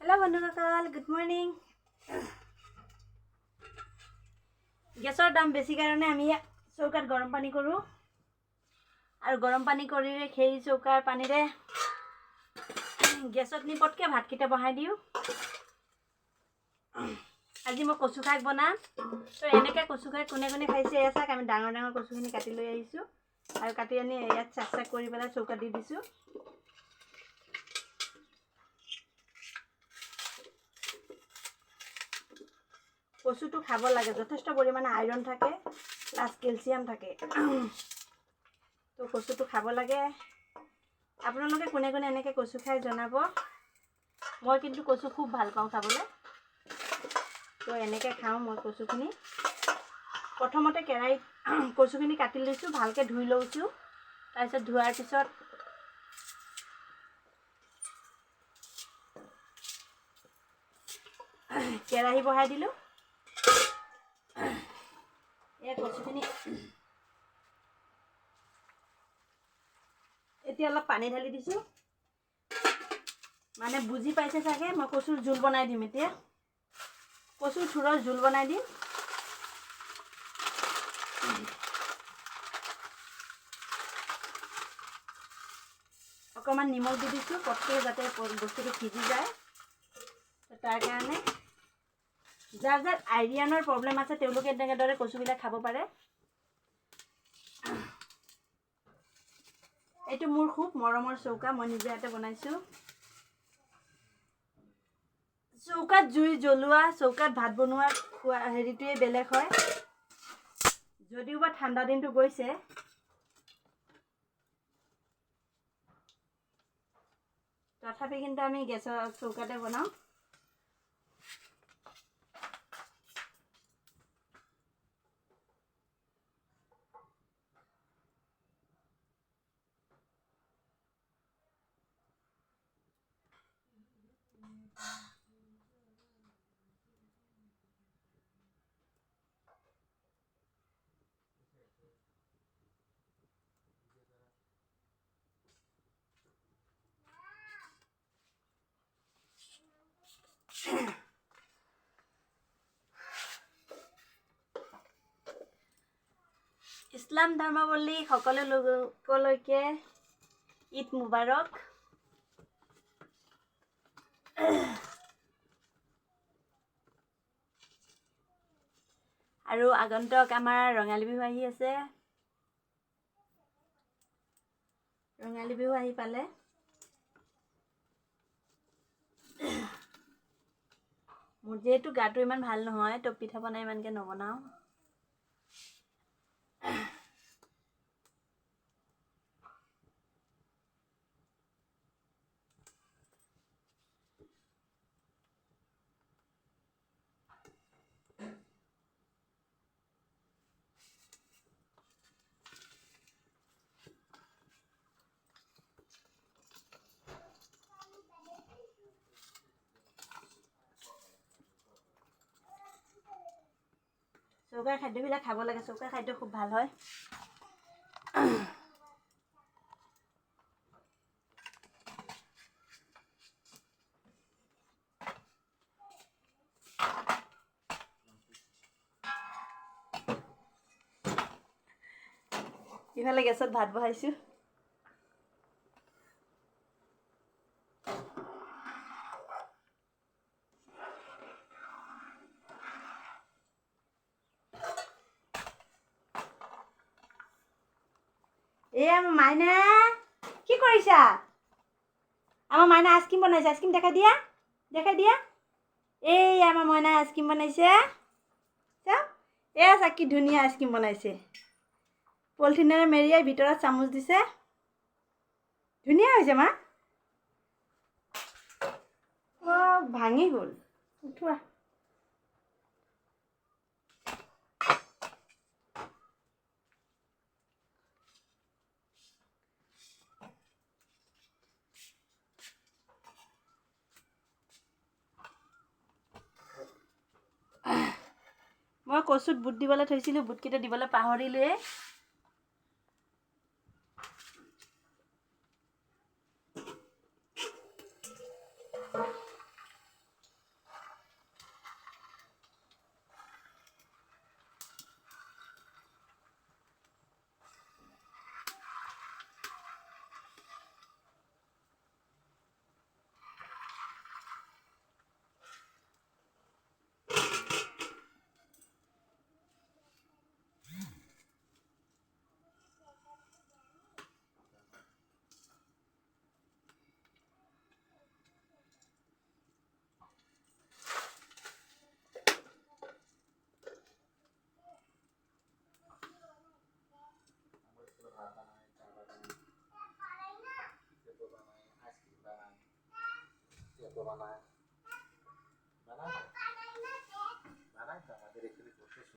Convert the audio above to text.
Hello' বন্ধুসকল, good morning. গেছৰ দাম বেছি কাৰণে আমি চৌকাত গৰম পানী কৰোঁ আৰু গৰম পানী কৰিলে সেই চৌকাৰ পানীৰে গেছত নি পটকৈ ভাতকেইটা বহাই দিওঁ। আজি মই কচু শাক বনাম। তো এনেকৈ কচু শাক কোনে কোনে খাইছে এয়া চাওক। আমি ডাঙৰ ডাঙৰ কচুখিনি কাটি লৈ আহিছোঁ আৰু কাটি আনি ইয়াত চাক চাক কৰি পেলাই চৌকাত দি দিছোঁ। কচুটো খাব লাগে, যথেষ্ট পৰিমাণে আইৰণ থাকে, প্লাছ কেলছিয়াম থাকে। তো কচুটো খাব লাগে। আপোনালোকে কোনে কোনে এনেকৈ কচু খাই জনাব। মই কিন্তু কচু খুব ভাল পাওঁ খাবলৈ। তো এনেকৈ খাওঁ মই কচুখিনি। প্ৰথমতে কেৰাহীত কচুখিনি কাটি লৈছোঁ, ভালকৈ ধুই লৈছোঁ। তাৰপিছত ধোৱাৰ পিছত কেৰাহী বহাই দিলোঁ। এই কচুখিনি এতিয়া অলপ পানী ঢালি দিছোঁ। মানে বুজি পাইছে চাগে, মই কচুৰ জোল বনাই দিম। এতিয়া কচুৰ থোৰৰ জোল বনাই দিম। অকণমান নিমখ দি দিছোঁ পটকৈ যাতে বস্তুটো সিজি যায় তাৰ কাৰণে। যাৰ যাৰ আইৰনৰ প্ৰব্লেম আছে তেওঁলোকে এনেদৰে কচুবিলাক খাব পাৰে। এইটো মোৰ খুব মৰমৰ চৌকা, মই নিজে হাতে বনাইছোঁ। চৌকাত জুই জ্বলোৱা, চৌকাত ভাত বনোৱা খোৱা হেৰিটোৱে বেলেগ হয়। যদিও বা ঠাণ্ডা দিনটো গৈছে, তথাপি কিন্তু আমি গেছৰ চৌকাতে বনাওঁ। ইছলাম ধৰ্মাৱলী সকলো লোকলৈকে ঈদ মুবাৰক। আৰু আগন্তুক আমাৰ ৰঙালী বিহু আহি আছে। ৰঙালী বিহু আহি পালে। মোৰ যিহেতু গাটো ইমান ভাল নহয়, তো পিঠা পনা ইমানকৈ নবনাওঁ। চৌকাৰ খাদ্যবিলাক খাব লাগে, চৌকাৰ খাদ্য খুব ভাল হয়। ইফালে গেছত ভাত বহাইছোঁ। এই আমাৰ মাইনা কি কৰিছা? আমাৰ মাইনা আইচক্ৰীম বনাইছে, আইচক্ৰীম দেখাই দিয়া, দেখাই দিয়া। এই আমাৰ মইনা আইচক্ৰীম বনাইছে। চাওঁ, এয়া চা কি ধুনীয়া আইচক্ৰীম বনাইছে। পলিথিনেৰে মেৰিয়াই ভিতৰত চামুচ দিছে। ধুনীয়া হৈছে মা। অ' ভাঙি গ'ল, উঠোৱা। মই কচুত বুট দিবলৈ থৈছিলোঁ, বুটকেইটা দিবলৈ পাহৰিলোৱে। জমা নাই।